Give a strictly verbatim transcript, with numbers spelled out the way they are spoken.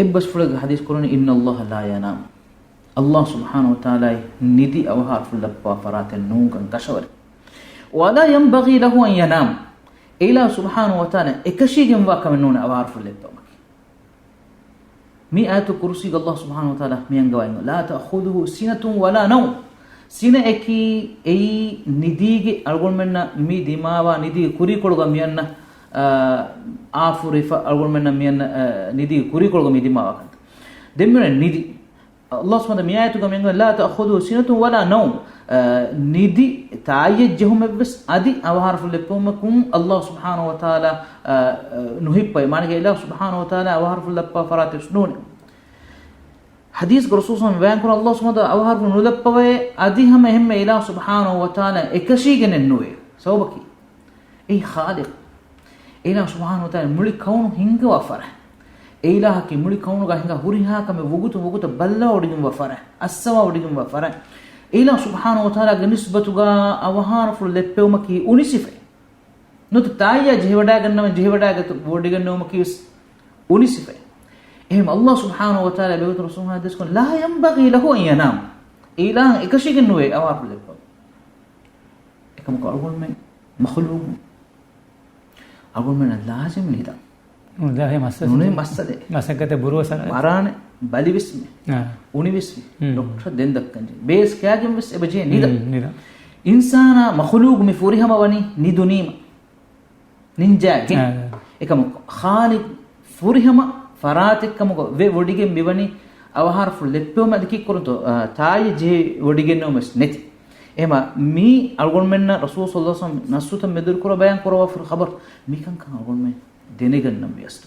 އެއްބަސްފުޅެއްގަ ޙަދީޘް ކުރަނީ، "إن الله لا ينام." ﷲ ސުބްޙާނަހޫ ވަތަޢާލާ ނިދި އަވަހާރަފުޅު ލައްޕާ ފަރާތެއް ނޫންކަން ކަށަވަރެއް. "ولا ينبغي له أن ينام." އެއިލާހު ސުބްޙާނަހޫ ވަތަޢާލާ އެކަށީގެންވާ ކަމެއް ނޫނޭ އަވަހާރަފުޅު ލެއްޕެވުމަކީ. މި އާޔަތުލް ކުރުސީގަ ﷲ ސުބްޙާނަހޫ ވަތަޢާލާ މި އަންގަވައި، "لا تأخذه سنة ولا نوم." ސިނައަކީ އެއީ ނިދީގެ އަޅުގަނޑުމެންނަށް މި ދިމާވާ ނިދީގެ ކުރީކޮޅުގަ މިއަންނަ، އާ، އާފުރިފަ އަޅުގަނޑުމެންނަށް މިއަންނަ، އާ، ނިދީގެ ކުރީކޮޅުގަ މި ދިމާވާ ކަންތައް. ދެން މިއޮންނަ ނިދި. ﷲ ސުބްޙާނަހޫ ވަތަޢާލާ މި އާޔަތުގަ މި އަންގަވަނީ، "لا تأخذه سنة ولا نوم." އާ، ނިދި ތާއްޔެއް ޖެހުމެއްވެސް އަދި އަވަހާރަފުޅު ލެއްޕެވުމަކުން ﷲ ސުބްޙާނަހޫ ވަތަޢާލާ، އާ، އާ، ނުހިއްޕަވޭ. މާނައީ އިލާހު ސުބްޙާނަހޫ ވަތަޢާލާ އަވަހާރަފުޅު ލައްޕާ ފަރާތެއް ނޫނޭ. ޙަދީޘްގަ ރަސޫލު ޞައްލަﷲު ޢަލައިހި ވަސައްލަމަ ބަޔާންކުރަނީ، ﷲ ސުބްޙާނަހޫ ވަތަޢާލާ އަވަހާރަފުޅު ނުލައްޕަވޭ، އަދި ހަމަ އެހެންމެ އިލާހު ސުބްޙާނަހޫ ވަތަޢާލާ އެކަށީގެނެއް ނުވޭ. ސަބަބަކީ، އެއީ ޚާލިޤު. އެއިލާހު ސުބްޙާނަހޫ ވަތަޢާލާ މުޅި ކައުނު ހިންގަވާ ފަރާތް. އެއިލާހަކީ މުޅި ކައުނުގަ ހިނގާ ހުރިހާ ކަމެއް ވަގުތު ވަގުތަށް ބައްލަވާ ވޮޑިގެންވާ ފަރާތް، އައްސަވާ ވޮޑިގެންވާ ފަރާތް. އެއިލާހު ސުބްޙާނަހޫ ވަތަޢާލާގެ ނިސްބަތުގަ އަވަހާރަފުޅު ލެއްޕެވުމަކީ އުނި ސިފައެއް. ނުވަތަ ތާއްޔާ ޖެހިވަޑައިގަންނަވަން، ޖެހިވަޑައިގަތު ވޮޑިގެންނެވުމަކީ ވެސް އުނި ސިފައެއް. އެހެން ﷲ ސުބްޙާނަހޫ ވަތަޢާލާ ބެހޭގޮތުން ރަސޫލު ޙަދީޘް ކުރަނީ، "لا ينبغي له أن ينام." އެއިލާހަށް އެކަށީގެން ނުވޭ އަވަހާރަފުޅު ލެއްޕެވުން. އެކަމަކު އަޅުގަނޑުމެން މަޚުލޫޤުން، އަޅުގަނޑުމެންނަށް ލާޒިމް ނިދަން. ނުވޭ މައްސަލެއް. މަސައްކަތެއް ބުރުވަ ސަ- މަރާނެ، ބަލިވެސް މި. އާ. އުނިވެސް މި. ހުން. ޑޮކްޓަރ ދެން ދައްކަން ޖެހޭ. ބޭސް ކާގެން ވެސް އެބަ ޖެހޭ ނިދަން. ހުން، ނިދަން. އިންސާނާ މަޚުލޫޤު މި ފުރިހަމަ ވަނީ ނިދުނީމަ. ނިންޖާގެން. އާ. އެކަމަކު ޚާލިޤު ފުރިހަމަ ފަރާތެއްކަމުގަ ވެ ވޮޑިގެން މިވަނީ އަވަހާރަފުޅު ލެއްޕެވުމަށް އަދި ކީއްކުރަންތޯ، އާ، ތާއްޔެއް ޖެހި ވޮޑިގެންނެވުމެއް ނެތި. އެހެމަ މީ އަޅުގަނޑުމެންނަށް ރަސޫލު ޞައްލަﷲު ޢަލައިހި ވަސައްލަމަ ނައްސުތައް މެދުވެރި ކުރައްވާ ބަޔާން ކުރައްވާފަ ޚަބަރު މިކަންކަން އަޅުގަނޑުމެން ދެނެގަންނަން ވިޔަސް.